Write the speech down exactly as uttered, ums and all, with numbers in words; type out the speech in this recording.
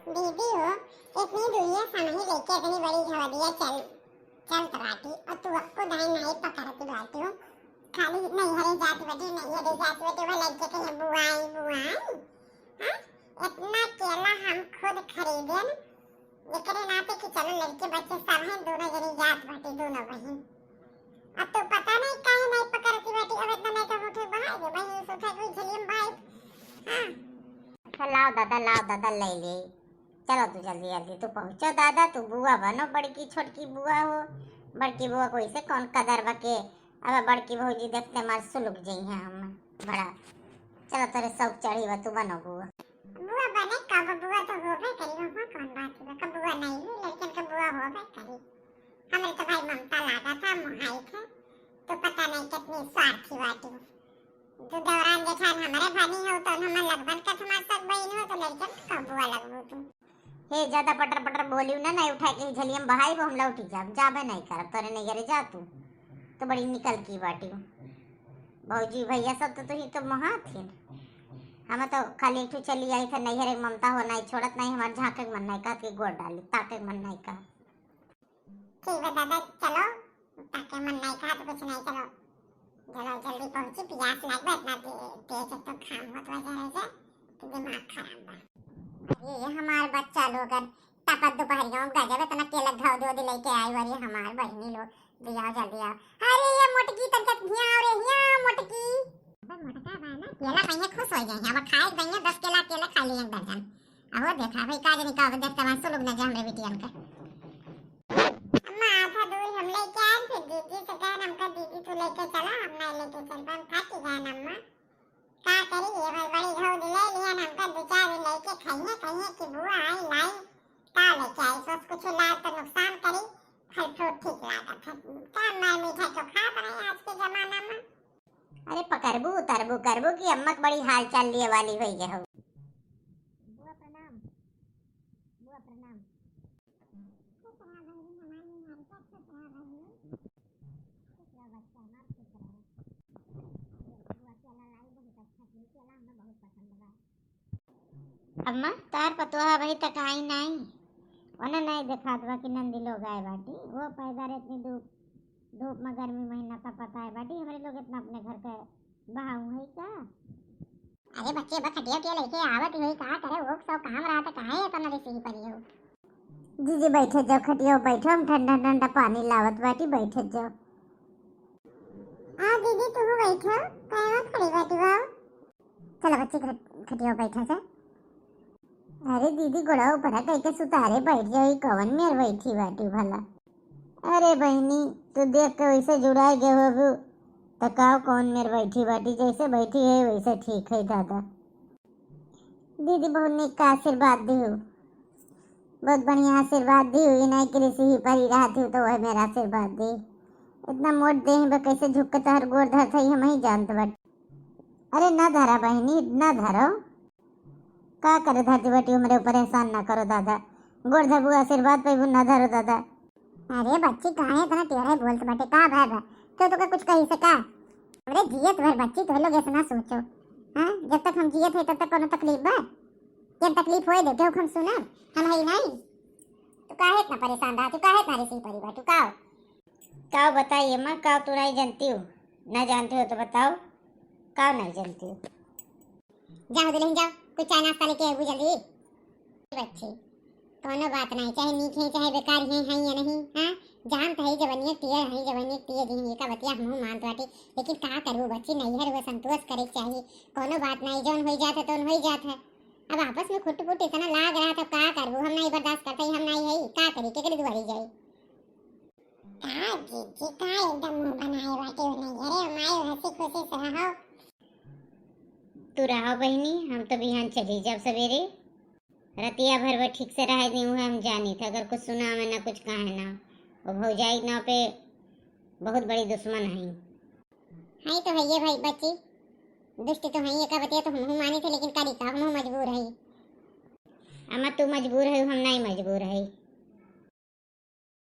दीदी हो, इतनी दूरिया समही लेके इतनी बड़ी घवदिया चल, चलत बाटी, और तू अक्को दाई नहीं पकड़त बाटी हो। खाली नैहरे जात बाटी, नैहरे जात बाटी, वो लड़के के यहाँ बुआई, बुआई। हाँ? इतना केला हम खुद खरीदेन, एकरे नाते कि चलो लड़के बच्चे सब हैं, दोनों जनी जात बाटी, दोनों बहिन। अब तो पता नहीं काहे नहीं पकड़ती बाटी, अब इतना नहीं तो उठे बहाई दे, बहिन से उठे कोई झलियम भाई। हाँ। अच्छा, लाओ दादा, लाओ दादा, ले ले। चलो तू जल्दी जल्दी तू पहुँचो दादा, तू बुआ बनो, बड़की छोटकी बुआ हो। बड़की बुआ को इसे कौन कदर बके, अब बड़की भौजी देखते मार सुलुक जइहैं हम बड़ा। चलो तोरे शौक चढ़ी बा, तू बनो बुआ। बुआ बने कब, बुआ तो होबे करी, वहाँ कौन बात है, कब बुआ नहीं हुई, लड़कन का बुआ होबे करी। हमरे तो भाई ममता लागा था, मोहाई थे, तो पता नहीं कितनी स्वार्थी बाटी। तू दौरान जेठान हमरे भानी हो, तो हमर लगबन का तुम्हार सब बहिन हो, तो लड़कन का कब बुआ लगबू तू। हे, ज्यादा पटर पटर बोलियो ना, नहीं उठा के झलियम बहाई वो हम लौटी जाब, जाबे नहीं करब, तोरे नैहरे जा तू। तो बड़ी निकल की बाटी हो। भौजी भैया सब तो तुही तो मोहात हिन। हम तो खाली एक ठो चली आई थे नैहरे, ममता हो नहीं छोड़त नहीं, हमार झांके के मन नहीं कहत कि गोड़ डाली, ताके के मन नहीं कहत। ठीक बा दादा, चलो, ताके मन नहीं कहत कुछ नहीं, चलो। चलो जल्दी पहुँची, प्यास लागबे, इतना दे-, तेज तो घाम होत बा जरे से, तो दिमाग खराब बा। अरे हमार बच्चा लोगन, ताकत दोपहरिया में गजब इतना केला घाव दो दे लेके आई, अरे हमार बहिनी लोग, दिया जल्दी आओ। अरे ये मोटकी तनका हियाँ आओ रे, हियाँ आओ मोटकी। अबे मोटका बा ना, केला पाइए खुश हो जाए, अब खाए के पाइए दस केला केला खा लिए एक दर्जन। अब वो देखा भाई का जनी का देखते वहाँ सुलुक न जा हमरे बिटियन का। अम्मा, आधा दूर हम लेके आए, फिर दीदी से कहे, "हमका दीदी तू लेके चला, हम नहीं लेके चल पाए, हम थक गए ना अम्मा।" का करी, ये भाई बड़ी घाव ले लिया ना, हमका दो चार दिन लेके खाइए, खाइए कि बुआ आई, लाई, का लेके आई, सोच कुछ ला तो नुकसान करी, फल फ्रूट ठीक लागत है। का मार मीठा चोखा बनाए आज के जमाना में। अरे पकड़बू, उतरबू, करबू कि अम्मा के बड़ी हाल चाल लिए वाली होई गए हो। बुआ प्रणाम, बुआ प्रणाम। खुश रहा बहिनी, हमार निहारिका खुश रहा बहिनी। खुश रहा बच्चा हमार, खुश रहा। बुआ केला लाई बहुत अच्छा, केला हमें बहुत पसंद बा। अम्मा, तार पतोहा अबही तक आई नाई, ओने नाई देखात बा कि नंदी लोग आए बाटी। वो पैदा रे इतनी धूप, धूप में गर्मी महीना का पता है बाटी, हमरे लोग इतना अपने घर के बहाऊ है का? अरे बच्चे, बा खटिया उटिया लेके आवत ही का करे, वो सब काम रहा तो काहे इतना रिसी पड़ी हो? जीजी बैठे जाओ, खटिया बैठो, हम ठंडा ठंडा पानी लावत बाटी, बैठे जाओ। आ दीदी, तू बैठो, काहे खड़ी बाटी बाऊ? चलो बच्ची, खट-, खटिया बैठा जा। अरे दीदी, गोड़वा ऊपर कइके सुतारे बैठ जाई, कवन मेर बैठी बाटी भला? अरे बहिनी, तू देख के वैसे जुड़ाए गए हो अबू, त का कौन मेर बैठी बाटी, जैसे बैठी है वैसे ठीक है दादा। दीदी बहुत नीक का आशीर्वाद दिहु, बहुत बढ़िया आशीर्वाद दिहु, ई नहीं कृषि ही परी रहत हूँ तो वह मेरा आशीर्वाद दी। इतना मोट देह बा, कैसे झुक के तोहर गोड़ धरत है, हम ही जानत बाटी। अरे ना धरा बहिनी, ना धरो। का करे धरती बेटी, हमरे ऊपर एहसान ना करो दादा। गोड़ धरबू आशीर्वाद पैबू, ना धरो दादा। अरे बच्ची, काहे इतना टेढ़े बोलत बाटे? का भय बा? तो तोके कुछ कही से का? अरे जियत भर बच्ची, तो लोग ऐसे ना सोचो। हाँ, जब तक हम जियत है तब तक कोनो तकलीफ बा? जब तकलीफ होए दे, केहू हम सुनब? हम है नहीं। तू काहे इतना परेशान रहा? तू काहे इतना रिसी परी बा? तू का? का बताई अम्मा, का तू नहीं जानती हो? ना जानती हो तो बताओ, का नहीं जानती हो? जाओ दुल्हन जाओ, कुछ चाय नाश्ता लेके आइबू जल्दी। बच्ची, कोनो बात नहीं, चाहे नीक है चाहे बेकार है, है या नहीं, हाँ? जानत है जवनिया के तेज है, जवनिया के तेज है, एका बतिया हमहू मानत बाटी, लेकिन का करबू बच्ची, नैहर हुए संतोष करे के चाही। कोनो बात नहीं, जौन होई जात है तौन होई जात है। अब आपस में खुट पुट इतना लाग रहा था, का करबू, हम नहीं बर्दाश्त करते, हम नहीं है, का करी, केकरे दुआरी जाई? का जीजी, का एकदम मुंह बनाए बाटे हो नहीं? अरे माई, हंसी खुशी से रहो। तू रहो बहिनी, हम तो बिहान चली जाब सवेरे। रतिया भर वो ठीक से रहे दी हुए हम जानी था, अगर कुछ सुना में ना कुछ कहे ना, वो भौजाई ना पे बहुत बड़ी दुश्मन है। हाँ, तो है ये भाई बच्ची, दुष्ट तो है, एका बतिया तो हमहू मानी थे, लेकिन करी का, हमहू मजबूर है। अम्मा तू मजबूर है, हम नहीं मजबूर है।